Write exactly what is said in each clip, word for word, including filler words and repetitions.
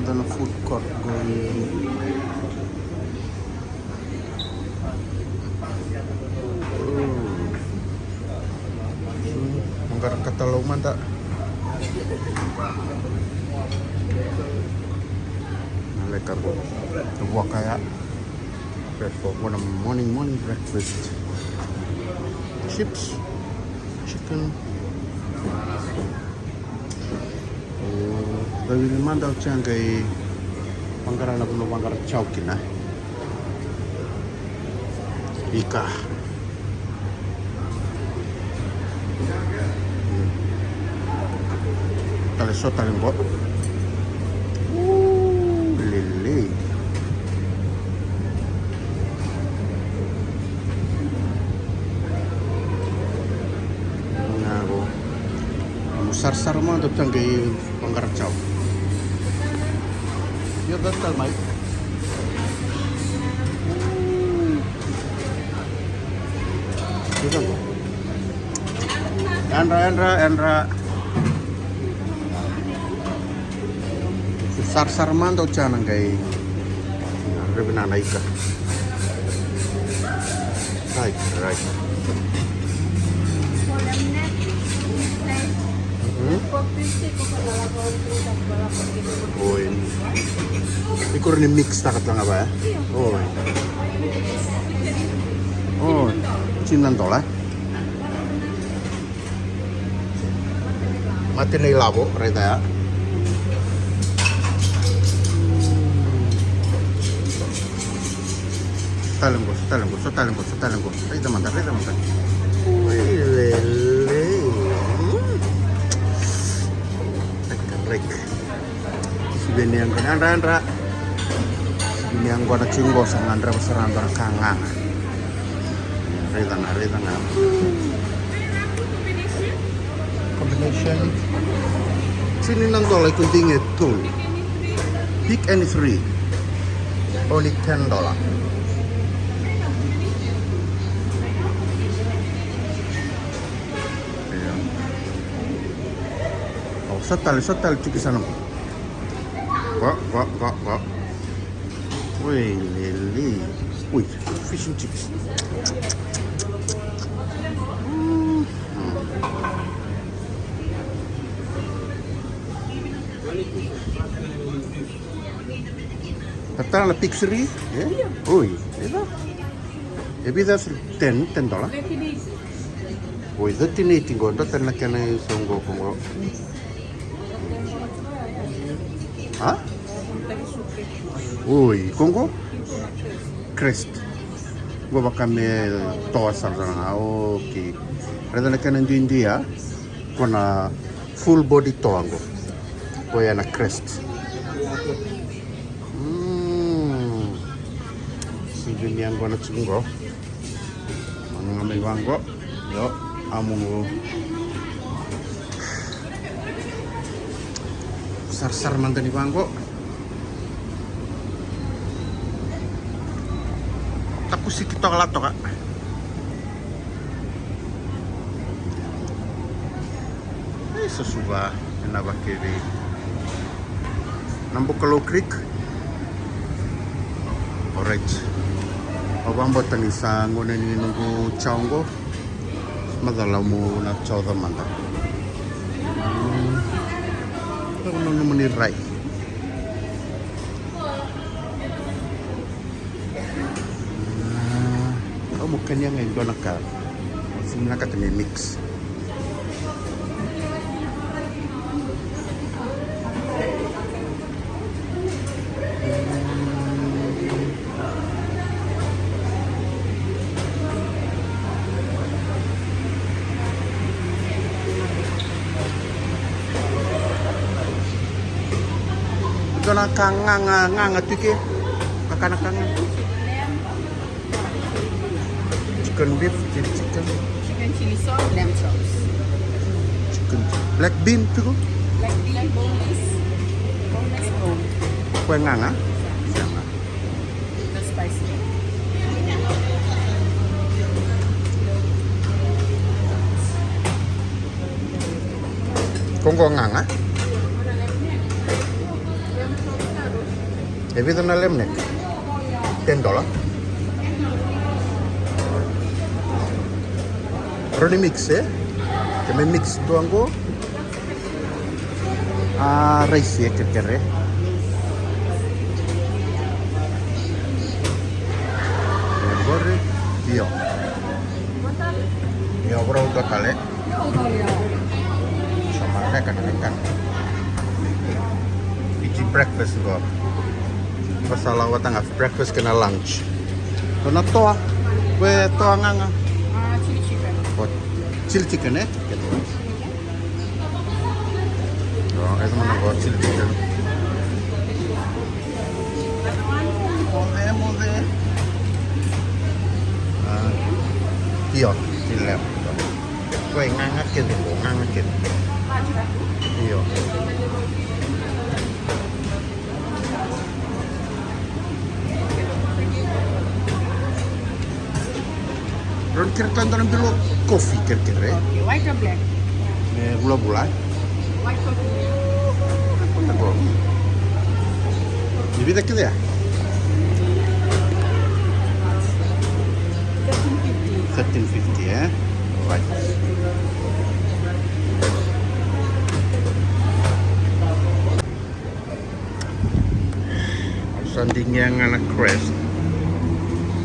Ena food court qo. Mo qara katalau mada. Na leka qo. Vuaka ya. Breakfast, qo na morning, morning breakfast. Chips, chicken. Vavili mada au tsa qai vaqara na vanua vaqara chao kina. Ika. Tale so tale qo. Lele. Nga qo. Mo sarasara mada au tsa qai vaqara chao. Io, that's all, Mike. Io, that's all. Yadra, yadra, yadra. Sarasara mada au tsa na qai. Revi na na ika. Right, right. Mhm. Oi. Iko ni mix taka tale ga va, e? Oi. Oi. Tini na dola, e? Mate na ilavo, raica ya. Tale qo, tale qo, so tale qo, so tale qo. Raica mada, raica mada. Ui, lele. Raica, raica. Siveni yaqona, yadra, yadra. Siveni yaqona tiko qo, sa gadreva sara yadua na ka gaga. Raica ga, raica ga. Combination. Tini na dola iko digi e tolu. Pick any three. Only ten dollar. Io. O, sa tale, sa tale tiko sa na qo. Va, va, va, va. Oi, lele. Oi, fish and chips. Mm. Tatala na pixery, e? Oi, e va. E vica? Ten, ten dollar. Oi, thirteen eighty qo, dua tani na kena isoqo qo. A? Oi, qo qo? Crest. Qo vaka me toa sara ga, okay. Raica na kena duidui ya. Qo na full body toa qo. Qo ya na crest. Mm. Sivini yaqona tiko qo. Manu ga mai vaqo. Io, amu qo. Sarasara mada ni vaqo. Takusiki toka la toka. E, sa suva ena vakevei. Nabukalou Creek. Alright. Au vakabauta ni sa gauna ni noqu chow qo. Macala au na chow ca mada. Mm. Au nanuma ni rai. Ah, au mo kania ga e dua na ka. Sega ni vinakata me mix. Dua na ka gaga, gaga tu ke. Kakana ka gaga. Chicken beef, chili chicken. Chicken chili sauce, lamb chops. Chicken, black bean tiko? Black bean, boneless. Boneless bone. Koya gaga? Gaga. The spicy. Qo qo gaga? Lamb chops. E vica na lamb neck? Ten dollar. Roni mix, e? Ke me mix dua qo. A, raisi e kerekere. E qori. Io. Io, bro, dua tale. Sa mareka na veiqaravi. Iti breakfast qo. Qo sa lako vata ga breakfast kei na lunch. Qo na toa. Qo e toa gaga. Ah, chili chicken. O, chili chicken, e? Io, e mada qo chili chicken. Moce, moce. A, io, chili lamb. Qo e gaga kece qo, gaga kece. Io. Rau kerekere dua na bilo kofi kerekere. Okay, white or black? E vulavula. White coffee. Ni vica kece ya? Thirteen fifty. Thirteen fifty, e? Right. Sa digia ga na crust.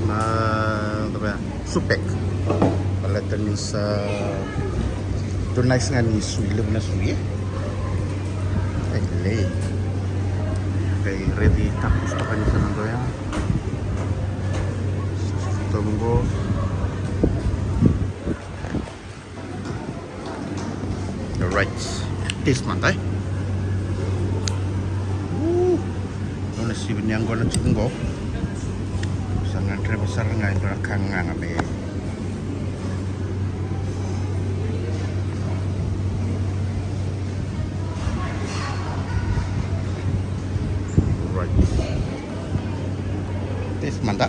Na, cava ya? Supek. Baleta ni sa dua nice ga ni sui, levu na sui, e? Ai, lei. Kai ready, tapus toka ni sa na doya. Sa tovo qo. Alright. Taste mada, e? Au na sivi ni yaqona tiko qo. Sa gadreva sara ga e dua na ka gaga me. Right. Taste mada.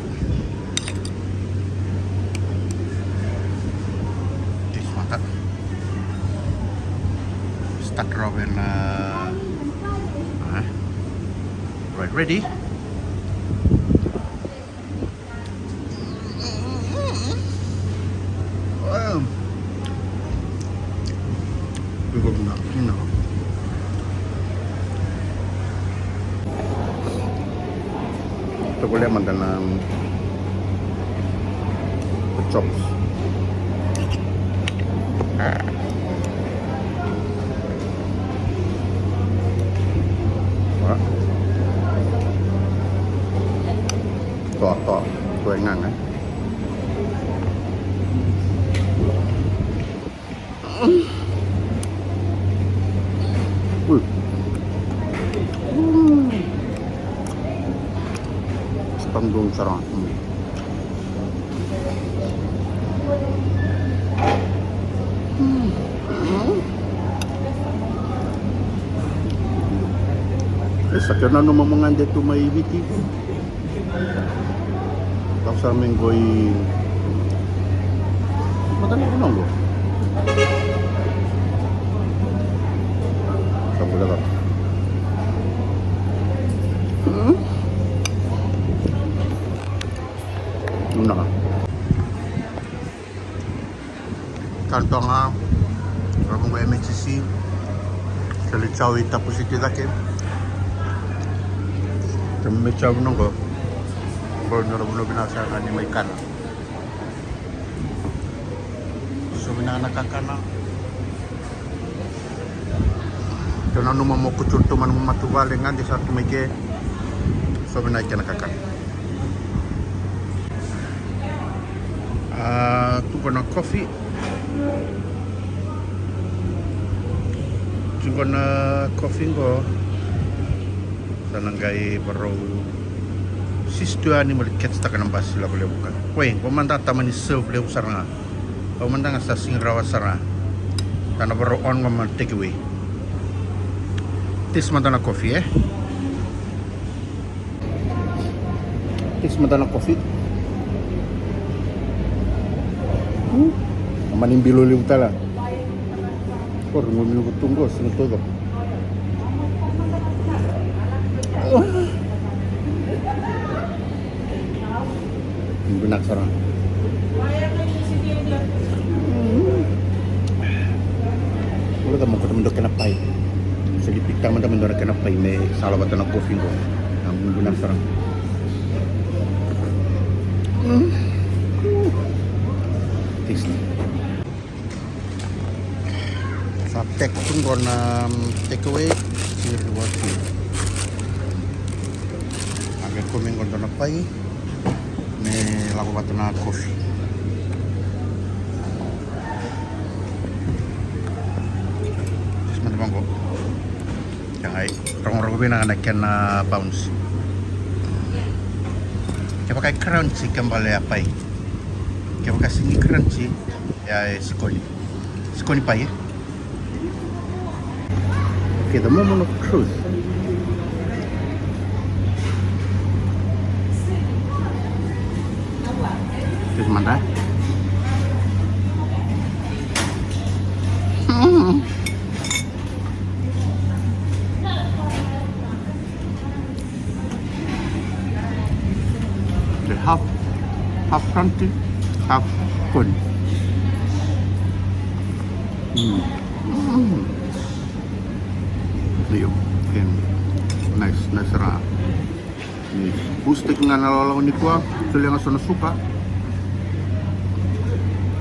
Taste mada. Start rubbing, uh, uh, right, ready. Tovolea mada na chops. Toa, toa, toa e gaga. Ui. Sa donu sara. E sa kena nanuma mo gade tu mai Viti. Lako sara mai qo i matana ko noqo. Sa bula ka. Nunaka. Kana toka ga, rawa qo M H C. Sa lai chau i Tapu City cake. Sa mai chau vinaka qo. Qo na rawa vinaka sara ga ni mai kana. So vinaka na kakana. Tou nanuma mo kuturu tu mai na matavuvale ga de sa tu mai ke. So vinaka kena kakana. A, tu qo na coffee. Tu qo na coffee qo. Sa na qai varau sisi tu yani mo lai catch taka na basi lako levu ka. Oi, qo mada tamani serve levu sara ga. Au mada ga sa sigi rawa sara. Sa na varau on qo mai na take away. Taste mada na coffee, e? Taste mada na coffee. Hmm. Mani bilo levu tale. Ko rogo mi ko tu qo, sega ni taucoko. Ura ka mo kota mo dua kena pai. Sa di pita mada mo dua na kena pai me sala vata na kofi qo. Na mudu na sara. Mm. Tasty. Sa tek tu qo na, um, take away. Siri wati. Ake komi qo dua na pai. Me lako vata na kofi. Just mada vaqo. Ia qai rogorogo vinaka na kena bounce. Kevaka e crunchy, ke bale ya pai. Kevaka sigi crunchy, ya e sikoni. Sikoni pai, e? Okay, the moment of truth. Just mada. Mm. The half, half crunchy, half corn. Mm. Mm. Io, and nice, nice ra. Nice. Boost-taki ga na lawalawa nikua, solia ga so na suka.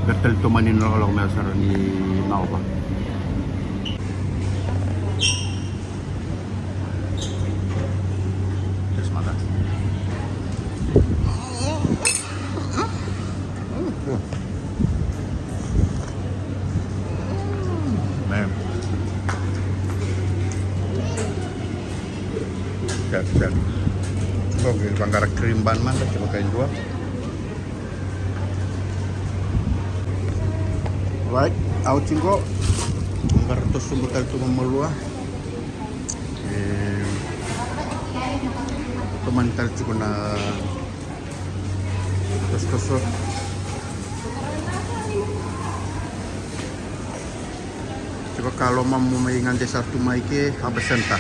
Bera tale tomani na lawalawa me sara ni maova. Just mada. Man. Set, set. Qo qai vaqara cream bun mada, kevaka e dua. Right, oti qo. Vaqara toso sobu tale tu vakamalua. E, tomani tale tiko na tosotoso. Kevaka lomamu mai gade sara tu mai ke, absenta.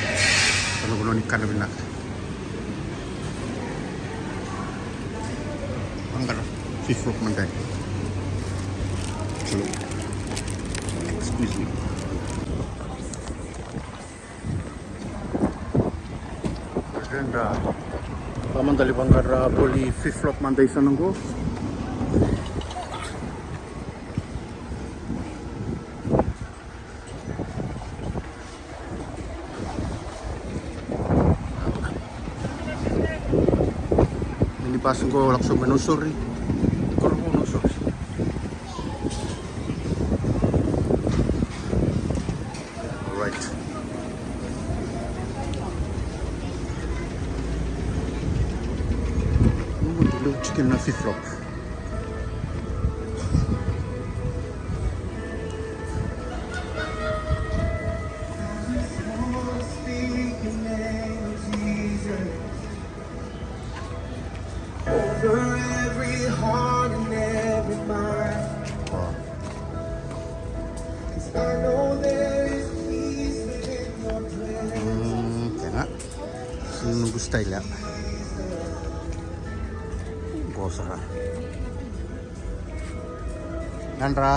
Sa na vanua ni kana vinaka. Vaqara flip-flop mada. Excuse me. Agenda. Vaka mada li vaqara voli flip-flop mada i sana qo. Minibus qo lako sobu mai Nausori. Korovou, Nausori. Right. Noqu dau levu tiko na flip-flop. Over every heart and every mind. Wow. 'Cause I know there is peace within your presence. Mm, tena. Sini noqu style ya. Qo sara. Nandra.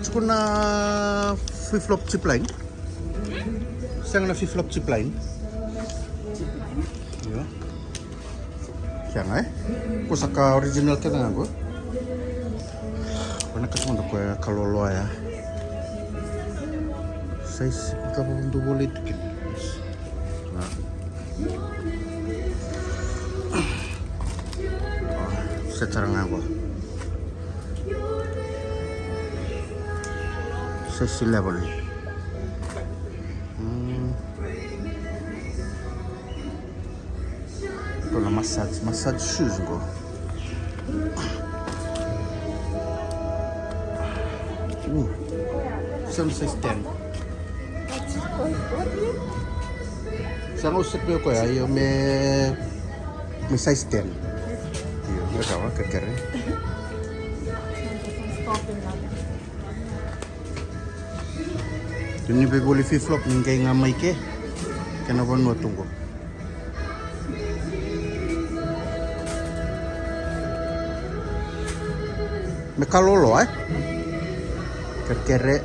Tiko na flip-flop zipline. Sega na flip-flop zipline. Io. Sega, e? Ko sa ka original kece ga ko. Ko na ka sa mada ko e ka loloa ya. Size ka vakadua volei tu kina. Na. Set sara ga qo. Size eleven. Mm. Ko na massage, massage shoes qo. Mm. Sa na size ten. Sa qo set vei koya, io me, me size ten. Io, me rawa, ka kere. Ni vei voli flip-flop ni qai ga mai ke. Kena vanua tu qo. Me kalolo, e? Kerekere.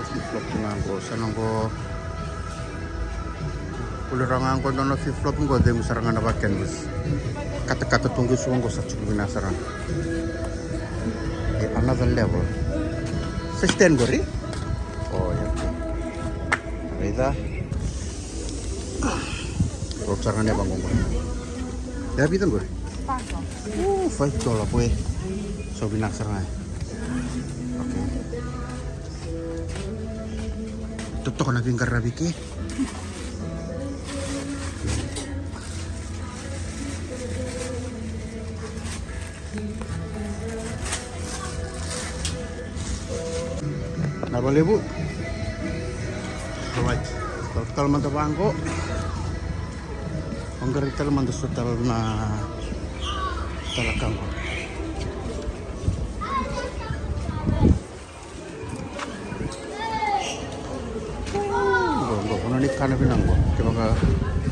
Flip-flop tu ga qo, sa na qo. Kuli rawa ga qo dua na flip-flop qo, cegu sara ga na va canvas. Katakata tu qo i suva qo sa tiko vinaka sara ga. E, another level. Sa stand qori? O, ia, okay. Raica. Rau sara ga na vaqo qo. Ia vica qori? O, five dollar boy. So vinaka sara ga. Okay. Totoka na veiqaravi ke. Na valevu. Alright. Tala mada vaqo. Oqori tala mada so tala na tala ka qo. Qo, qo, qo na ni kana vinaka qo. Kevaka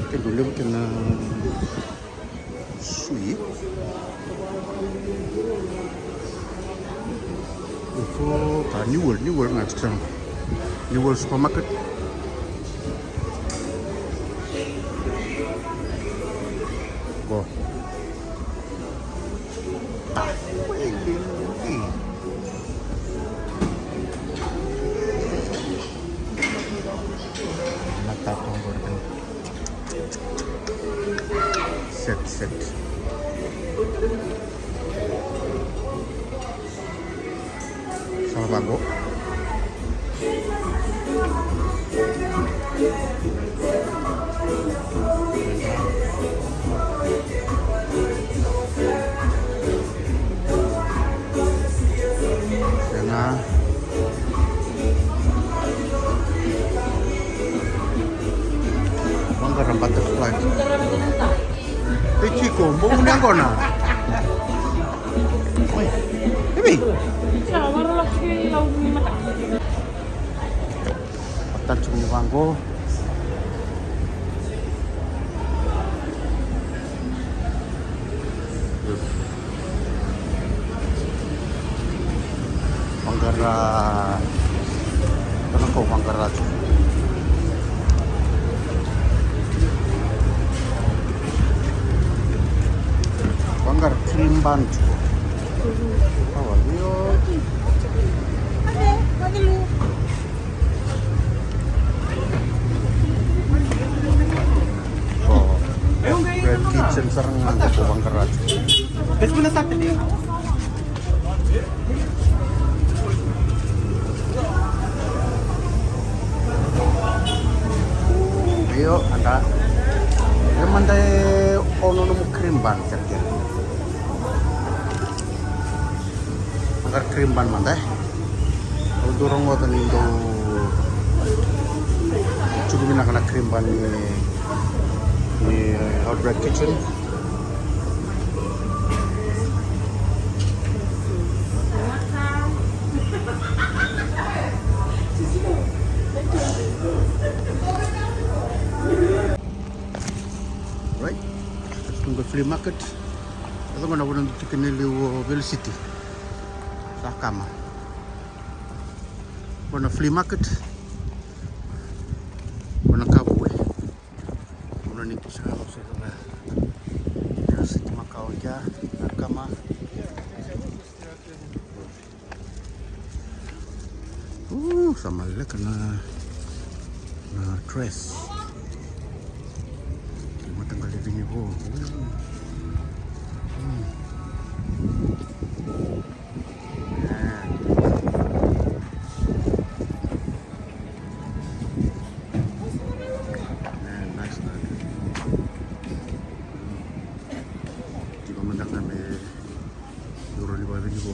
ke dau levu kina sui. Qo ka New World, New World na tiko. New World Supermarket. Qo. Set, set. Sa vaqo. Sega. Vaqara butterfly. Ei, Chico, bogi ni yaqona. Oi, baby. Matata tiko ni vaqo. Vaqara. Tana kau vaqara tiko. Vaqara cream bun tiko. How are you? So, Red Kitchen sara ga qo ko vaqara tiko. Io, eda. Io, mada e ono nomu cream bun, kerekere. Vaqara cream bun mada, e. Au dau rogoca ni dau tiko vinaka na cream bun ni, ni Outback Kitchen. Right. Let's go flea market. Eda qo na vanua tiko ni liu o Velu City. Sa kama. Qo na flea market. Qo na ka vou e. Qo na ni tu sa o se ga. Velu City makawa kea na kama. Uu, sa maleka na, na dress. Mataqali vinivo. Mm. Mm. Nice, nice. Tiko mada ga me Euro ni vavinivo.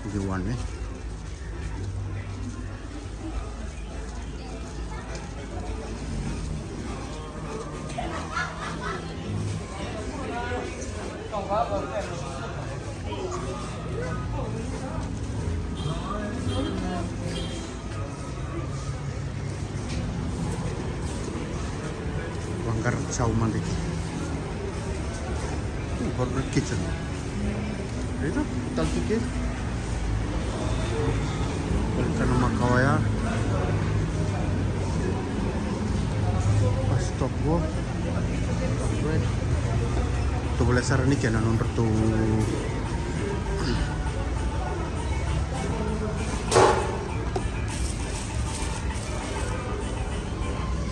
Age one, eh? Vaqara chau mada ki. Hot bread kitchen. Raica, tale tiko. Vale, ka na makawa ya. Bus stop qo. Hot bread. Tovolea sara ni kena nodratou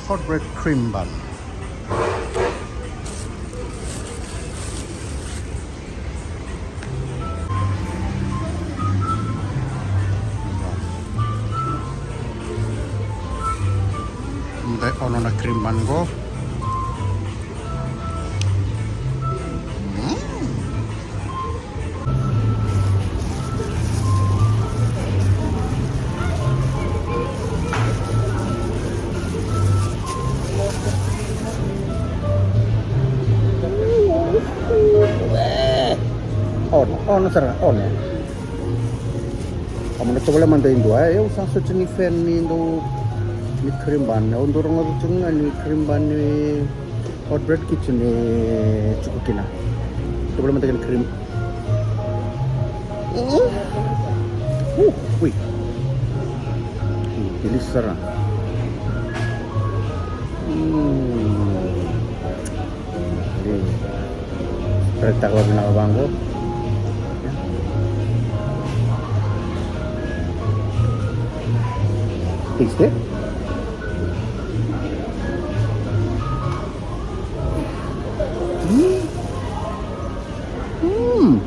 hot bread cream bun. Dai ono na cream bun qo. Mm. Ono, ono sara, ono. Au na tovolea mada e dua, e, au sa soti ni fan ni dau ni cream bun. Au dau rogoca tiko ga ni cream bun ni Hot Bread Kitchen e tiko kina. Tovolea mada kena cream. Uh, ui. Delicious sara. Mm. Spread taka vinaka vaqo. Taste it. Mm. Mm.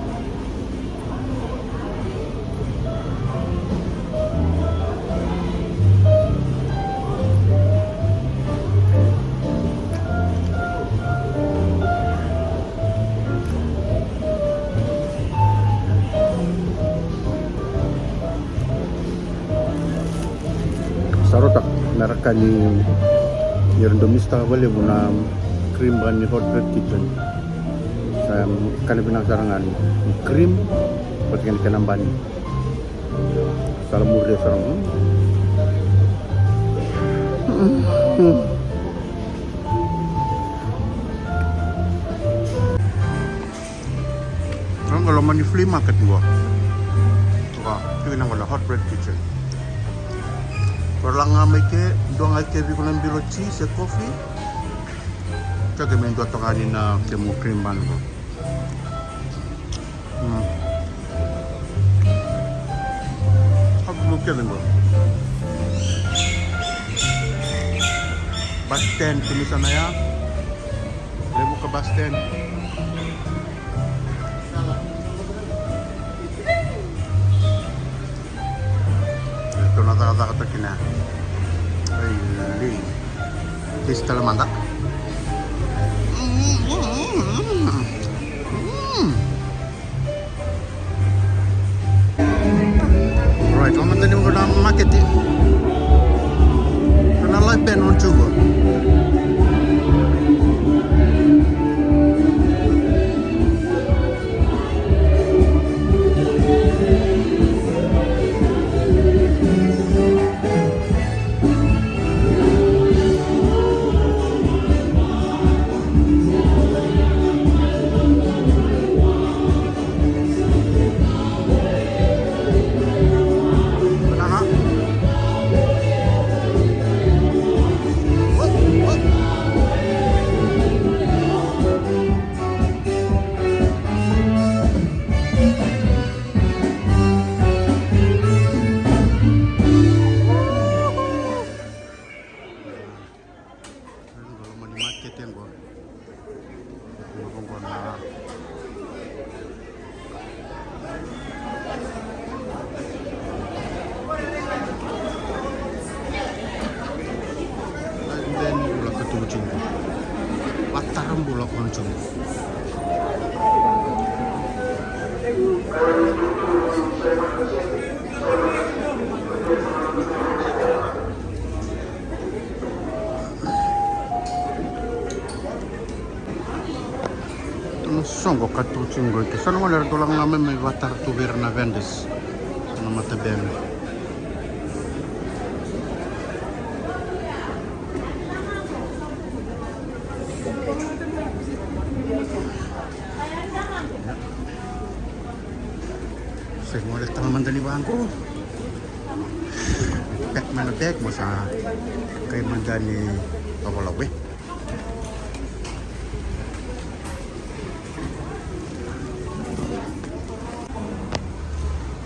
Sa rauta, me ra kani, ni ra dau misitaka vakalevu na cream bun ni Hot Bread Kitchen. Sa kana vinaka sara ga ni cream vata kei na kena bun. Sa la muria sara. Qo loma ni flea market qo. Qo, tiko na qo na Hot Bread Kitchen. Ko la ga mai ke, dua ga ke vei iko na bilo tea se coffee. Sa ke me dua toka ni na kemu cream bun qo. Mm. Hot blue kece qo. Bus stand, kemuni sa na ya. Levuka bus stand. Tou na cakacaka toka kina. Ai, lei. Taste tale mada. Mm, mm, mm, mm. Mm. Right, loma ni qo na maketi. Qo na lai ben on tu qo. Qo loma ni makete qo. Qo na Then bula ka tu tiko. Vatara bula ka tu. Oka tu tiko qo, ke so na gone era dolaga ga mai, mai vakatara tu vei ira na vendors. So na matabena. Se gole tale mada ni vaqo. Pack mai na bag, mo sa qai mada ni vakalawe.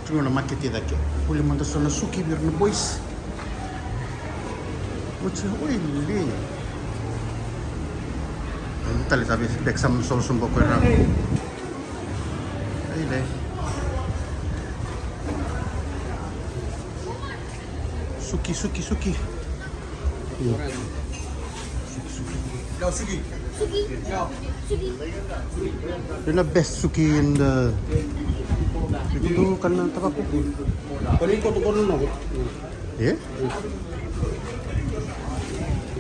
Tiko na maketi cake. Vuli mada so na suki vei ira na boys. Oti, oi, lili. Tale sa vei bag sa mada sobosobo ko era. Ai, dai. Suki, suki, suki. Suki, suki. Ena best suki in the. Itu tu kana tavaku. E?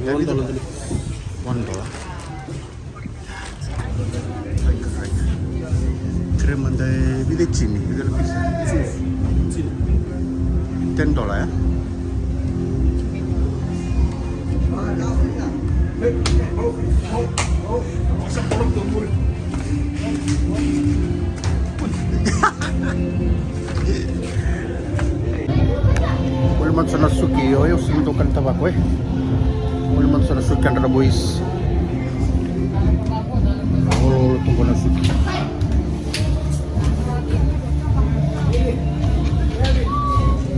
One dollar. One dollar. Kere mada e vica e tini, vica na pisa? Ten dollar, e? Vuli mada so na suki, io, io, sega ni dau kana tavako, e. Vuli mada so na suki, kedra na boys. Olo, olo tu qo na suki.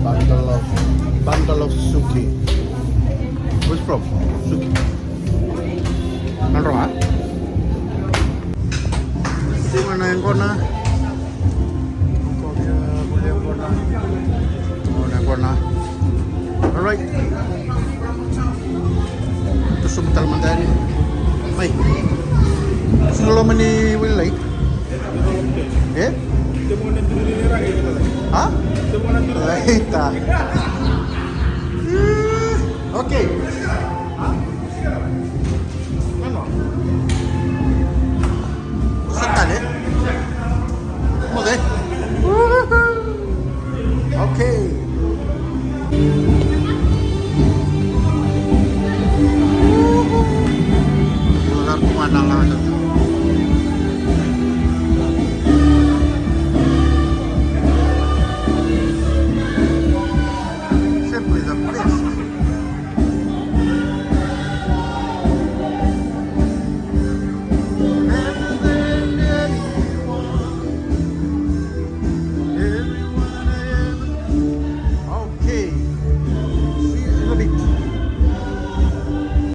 Bundle of, bundle of suki. Where's from? Suki. Nadroga. Siga na yaqona. Yaqona. Alright. Toso tale mada yani. Mai. Toso na loma ni wili lai. E? Ha? Laita. Okay. Ano? Sa tale? Mo de? Okay. Sempre da